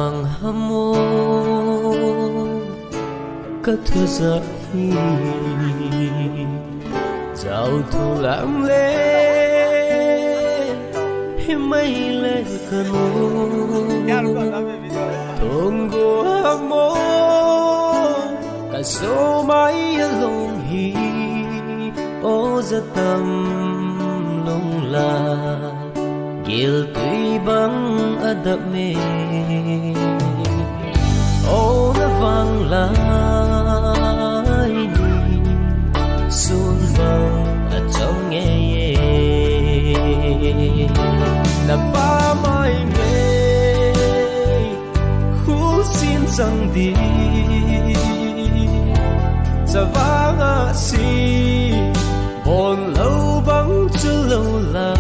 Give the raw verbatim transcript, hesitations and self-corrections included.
Ang hamo ka thujah hi, jao thu lang le hi mai le ka nu. Thong go hamo ka so mai along hi, o ja tam long la. Giltui bang adap me. O na vang lai ni, sun bang achong nge ye. Na pa mai nge, hu sin sang di. Sa vang a si, bon lo bang chu lo la.